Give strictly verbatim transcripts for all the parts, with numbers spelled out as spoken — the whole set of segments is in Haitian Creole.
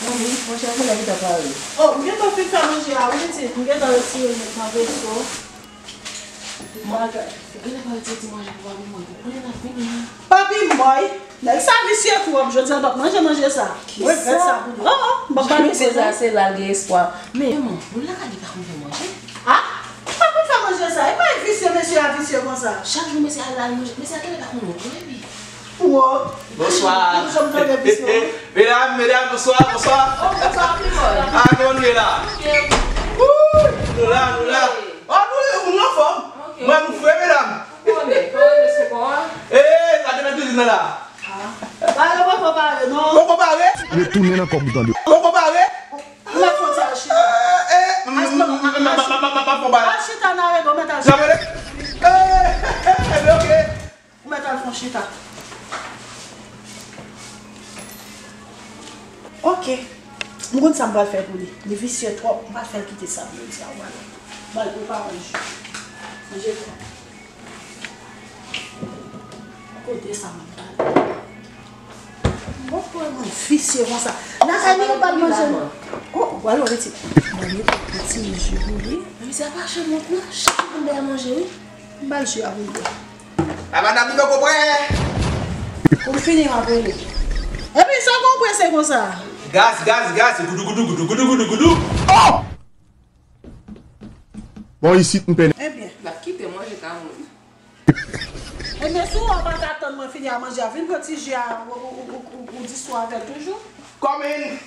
Wi, monchè, genlè gentan pare. Oh, m gentan fin fè manje a, wi, pitit. M gentan retire nèt nan veso. Mwen, genlè pa retire ti manje pou papi mwen. Ou konnen l ap vini, non? Papi mwen, nèg sa visye twòp. Jodi a, l p ap manje manje sa. Mwen regrèt sa pou li. Oh, oh, m p ap ba l pwoblèm. Mesye sa, se la l gen espwa. Men, manman, moun lakay li pa konn fè manje. Ah, pa konn fè manje sa. E pa visye mesye a visye konsa. Chak jou mesye a al manje. Mesye a genlè pa konn wont non, epi. Wont. Bonswa. Medam, medam, bonswa, bonswa. Oh, bonswa, Pimòl. Ah, kòman nou ye la? Wouy, nou la, nou la. Oh, nou, nou anfòm. Mwen, nou fre, medam. Ou konnen, kòman nou sou kò a? Eh, sa te nan kizin nan la. Ah. Pale, poko pale, non. Poko pale? Retounen nan kòb ou tande. Poko pale? Ou mèt fè yon ti al chita. Eh, eh, m, m, m, m, m, m, m, m, m, m, m, al chita nan rego, mèt al chita. Eh, eh, eh, eh, ok. Ou mèt al fè yon chita. Ok. M konn sa m pral fè pou li. Li visye twòp. M pral fè l kite sa pou l di a. M pral, m pral prepare yon jou. Manje twòp. Kote sa m ap pale? Bon, pou mwen visye konsa. Lakay li yo pa manje. Oh, w al wè pitit. Mwen, li piti je pou li. Men misye ap achte mont non. Chak jou pou m bay manje, wi. M ba l je a pou l bwè. A madanm li poko prè. Pou l fini, m ap rele. Epi, sa w konn prese konsa? Gaz, gaz, gaz, goudou, goudou, goudou, goudou, goudou, goudou. Oh! Bon, isit, m pènè. Ebyen. L ap kite manje ka moun. Ebyen, si w pa t atann mwen fini a manje a, vin pran ti je a, ou, ou, ou, ou, ou diskite avè l toujou. Kòm in.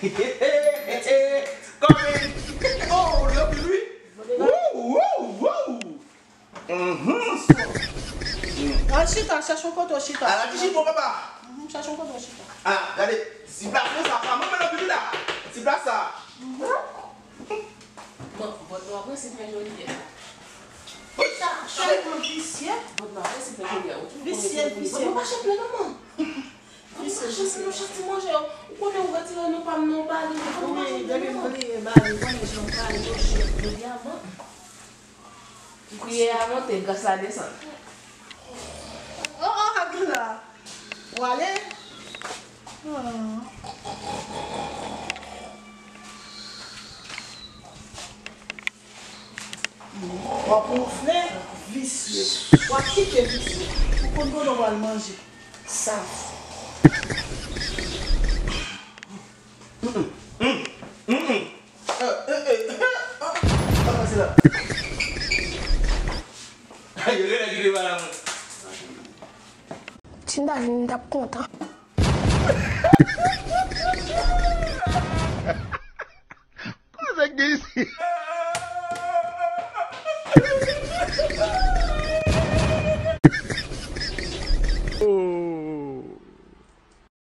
Kòm in. Oh, love you, wi. Wou, wou, wou. Mhm. Al chita, chèche yon kote w chita. Ala ki chita, papa. Mhm, chèche yon kote w chita. Ah, gade, ti plas sa, pa mwen nan pipi la. Ti plas sa. Mhm. Bon, bòt nwa prensip men joli a. Sa, sa yon visye. Bòt nwa prensip men joli a. Ou tou visye, visye. Bon, pa chanpye non, man. Visye, visye. Ou konnen ou retire nou pa m nan bali. Wi, depi m bliye bali, konnen jan bali yo jwe. Jodi a, man. Kiyè a monte, gras la desann. Oh, oh, Abdullah. Ou ale? Oh. W ap wonfle, visye. W ap kite visye. Ou konn kote w al manje. Saf. Mm, mm, mm, mm. Eh, eh, eh, eh, ah, ah, se la. Yo genlè kite pa la mwen. Si m ta vin, m t ap kontan. Kòman sa k gen isit?